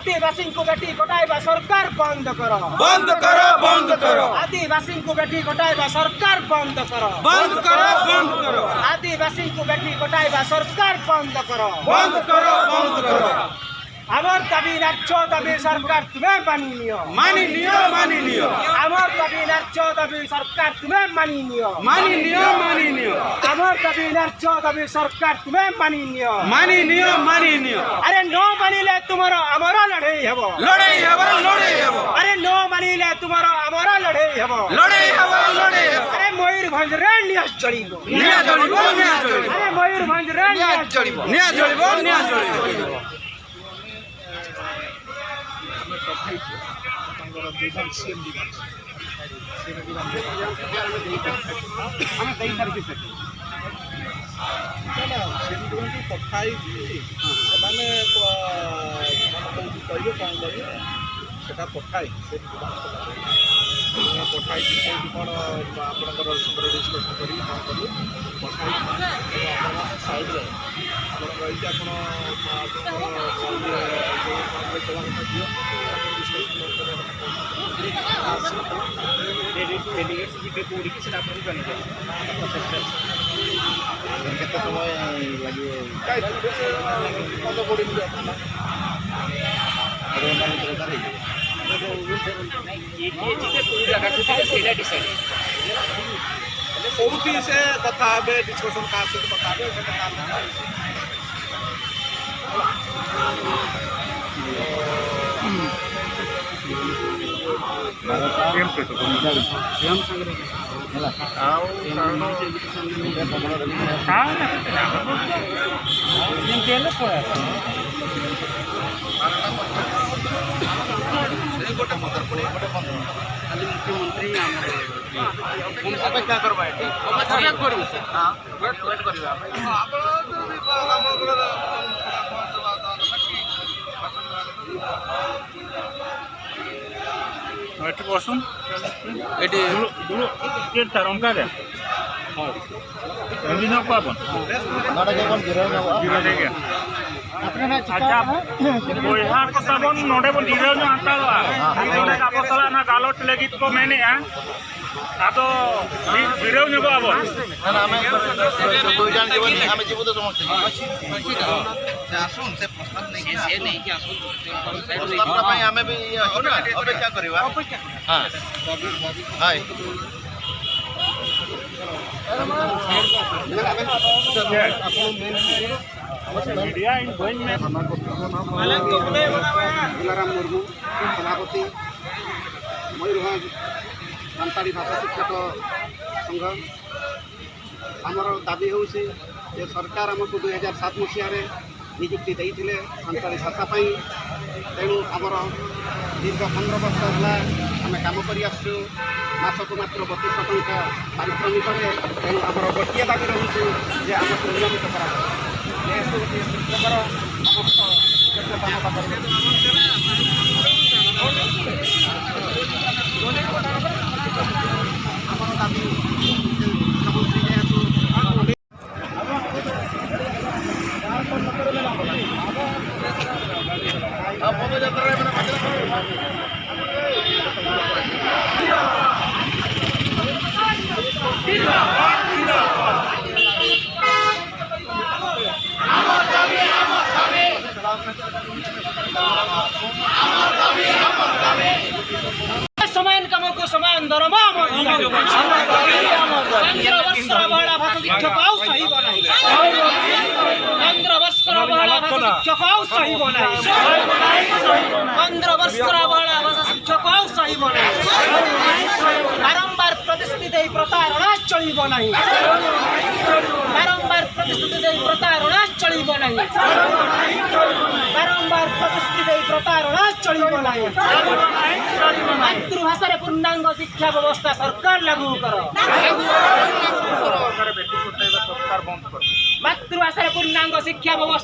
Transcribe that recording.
ଆଦିବାସୀଙ୍କୁ ବେଠି ଖଟାଇବା ସରକାର ବନ୍ଦ କର। ବନ୍ଦ କର, ବନ୍ଦ କର। ଆଦିବାସୀଙ୍କୁ ବେଠି ଖଟାଇବା ସରକାର ବନ୍ଦ କର। ବନ୍ଦ କର, ବନ୍ଦ କର। ଆଦିବାସୀଙ୍କୁ ବେଠି ଖଟାଇବା ସରକାର ବନ୍ଦ କର। ବନ୍ଦ କର, ବନ୍ଦ କର। ଆମର ଦାବି ନ୍ୟାଯ୍ୟ ଦାବି, ସରକାର ତୁମେ ମାନି ନିଅ। ମାନି ନିଅ, ମାନି ନିଅ। ଆମର ଦାବି ନ୍ୟାଯ୍ୟ ଦାବି, ସରକାର ତୁମେ ମାନି ନିଅ। ମାନି ନିଅ, ମାନି ନିଅ। ଆମର ଦାବି ନ୍ୟାଯ୍ୟ ଦାବି, ସରକାର ତୁମେ ମାନି ନିଅ। ମାନି ନିଅ, ମାନି ନିଅ। ଆରେ ନ ମାନିଲେ ତୁମର ଆମର ଲଢ଼େଇ ହେବ। ଲଢ଼େଇ ହେବ, ଲଢ଼େଇ ହେବ। ଆରେ ନ ମାନିଲେ ତୁମର ଆମର ଲଢ଼େଇ ହେବ। ଲଢ଼େଇ ହେବ, ଲଢ଼େଇ ହେବ। ଆରେ ମୟୂରଭଞ୍ଜରେ ନିଆଁ ଜଳିବ। ନିଆଁ ଜଳିବ, ନିଆଁ ଜଳିବ। ଆରେ ମୟୂରଭଞ୍ଜରେ ନିଆଁ ଜଳିବ। ନିଆଁ ଜଳିବ, ନିଆଁ ଜଳିବ। ଆମେ ପଠାଇଛୁ ତାଙ୍କର grievance, CM grievance, CM grievance ଆମେ ଦେଇସାରିଛୁ ସେଠି। ନା, ସିଏମ୍ ଗ୍ରିଭାନ୍ସ ପଠାଇଛି। ସେମାନେ ମାନେ କୋଉଠି କହିବେ, କ'ଣ କରିବେ, ସେଟା ପଠାଇଛି। ସିଏମ୍ ଗ୍ରିଭାନ୍ସ ପଠାଇଛି। କୋଉଠି କ'ଣ ଆପଣଙ୍କର ସାଙ୍ଗରେ ଡିସ୍କସନ୍ କରିକି କ'ଣ କରିବେ, ପଠାଇଛି। ଏବଂ ଆପଣ ସାଇଡ଼୍ରେ ଆପଣ ରହିଛି, ଆପଣ ଆପଣଙ୍କର ସାଇଡ଼୍ରେ ଯେଉଁ ଦେବା କଥା ଦିଅ, ଡିସ୍କସନ୍ କରିବା କଥା ଡେଲିଗେଟ୍ସ ଯିବେ କୋଉଠିକି, ସେଟା ଆପଣଙ୍କୁ ଜଣେଇଦେବେ। କେତେ ସମୟ ଲାଗିବ? 15-20 ମିନିଟ୍ ଅଛି। ଅଧଘଣ୍ଟା ଭିତରେ ସାର୍ ହେଇଯିବ। କିଏ କିଏ ଯିବେ, କୋଉ ଜାଗାକୁ ଯିବେ, ସେଇଟା ଡିସାଇଡ୍। କୋଉଠି ସେ କଥା ହେବେ, ଡିସ୍କସନ୍ କାହା ସହିତ କଥା ହେବେ, ସେଟା କାହା କଥା। 12ଟା 45 ହେଲା। ଆଉ କାରଣ ଯେମିତି ହେଲେ ପଳେଇ ଆସିବ। ସେ 1:15 ପୁଣି 1:15। ଖାଲି ମୁଖ୍ୟମନ୍ତ୍ରୀ ଆମର ଅପେକ୍ଷା କରିବା ଏଠି, ଅପେକ୍ଷା କରିବୁ। ୱେଟ୍ କରିବା। ଆପଣ ଯଦି ଆପଣଙ୍କର ଏଠି ବସୁন। ଏଠି ᱪᱮᱫ ᱥᱟᱨ ᱚᱱᱠᱟ ᱜᱮ ᱨᱟᱺᱜᱤ ᱧᱚᱜ ᱠᱚᱣᱟ ᱵᱚᱱ। ᱱᱚᱰᱮ ᱜᱮᱵᱚᱱ ᱡᱤᱨᱟᱹᱣ ᱧᱚᱜᱚᱜᱼᱟ। ᱴᱷᱤᱠ ᱜᱮᱭᱟ। ᱟᱪᱪᱷᱟ, ᱵᱚᱭᱦᱟ ᱠᱚ ᱛᱟᱵᱚᱱ ᱱᱚᱰᱮ ᱵᱚᱱ ᱡᱤᱨᱟᱹᱣ ᱧᱚᱜ ᱦᱟᱛᱟᱲᱚᱜᱼᱟ᱾ ᱱᱚᱰᱮ ᱟᱵᱚ ᱥᱟᱞᱟᱜ ᱱᱟ ᱜᱟᱞᱚᱪ ᱞᱟᱹᱜᱤᱫ ᱠᱚ ᱢᱮᱱᱮᱜᱼᱟ, ᱟᱫᱚ ᱡᱤᱨᱟᱹᱣ ᱧᱚᱜᱚᱜ ᱟᱵᱚᱱ। ନା ନା, ଆମେ ଦୁଇ ଜଣ ଯିବନି, ଆମେ ଯିବୁ ତ ସମସ୍ତେ। ସେ ଆସୁନ୍, ସେ ପ୍ରସ୍ତାବ ନେଇକି ସେ ନେଇକି ଆସନ୍ତୁ। ପ୍ରସ୍ତାବଟା ପାଇଁ ଆମେ ବି ଇଏ ଅଛୁ ନା, ଅପେକ୍ଷା କରିବା। ହଁ, ହାଇ। मीडिया इन गोइंग में। ଗୁଲାରାମ ମୁର୍ମୁ, ସଭାପତି, ମୟୂରଭଞ୍ଜ ସାନ୍ତାଳୀ ଭାଷା ଶିକ୍ଷକ ସଂଘ। ଆମର ଦାବି ହେଉଛି ଯେ ସରକାର ଆମକୁ 2007 ମସିହାରେ ନିଯୁକ୍ତି ଦେଇଥିଲେ ସାନ୍ତାଳୀ ଭାଷା ପାଇଁ। ତେଣୁ ଆମର ଦୀର୍ଘ 15 ବର୍ଷ ହେଲା ଆମେ କାମ କରି ଆସୁଛୁ ମାସକୁ ମାତ୍ର 3200 ଟଙ୍କା ପାରିଶ୍ରମିକରେ। ତେଣୁ ଆମର ଗୋଟିଏ ଦାବି ରହୁଛି ଯେ ଆମକୁ ନିୟମିତ କରାଯାଉ, ଯେହେତୁ ଗୋଟିଏ ଶିକ୍ଷକର ସମସ୍ତ ଯୋଗ୍ୟତା ଆମ ପାଖରେ ଅଛି। ଆମର ଦାବି ଯେ ମୁଖ୍ୟମନ୍ତ୍ରୀ ଯେହେତୁ ପଦଯାତ୍ରାରେ ମାନେ ସମାନ କାମକୁ ସମାନ ଦରମା ଆମର। 15 ବର୍ଷର ଅବହେଳା ଭାଷା ଶିକ୍ଷକ ଆଉ ସହିବ ନାହିଁ। 15 ବର୍ଷର ଅବହେଳା ଭାଷା ଶିକ୍ଷକ ଆଉ ସହିବ ନାହିଁ। 15 ବର୍ଷର ଅବହେଳା ଭାଷା ଶିକ୍ଷକ ଆଉ ସହିବ ନାହିଁ। ବାରମ୍ବାର ପ୍ରତିଶ୍ରୁତି ଦେଇ ପ୍ରତାରଣା ଚଳିବ ନାହିଁ। ବାରମ୍ବାର ପ୍ରତିଶ୍ରୁତି ଦେଇ ପ୍ରତାରଣା ଚଳିବ ନାହିଁ। ବାରମ୍ବାର ପ୍ରତିଶ୍ରୁତି ଦେଇ ପ୍ରତାରଣା ଚଳିବ ନାହିଁ। ମାତୃଭାଷାରେ ପୂର୍ଣ୍ଣାଙ୍ଗ ଶିକ୍ଷା ବ୍ୟବସ୍ଥା ସରକାର ଲାଗୁ କର। ବେଟି ଖଟାଇବା ସରକାର ବନ୍ଦ କର। ମାତୃଭାଷାରେ ପୂର୍ଣ୍ଣାଙ୍ଗ ଶିକ୍ଷା ବ୍ୟବସ୍ଥା।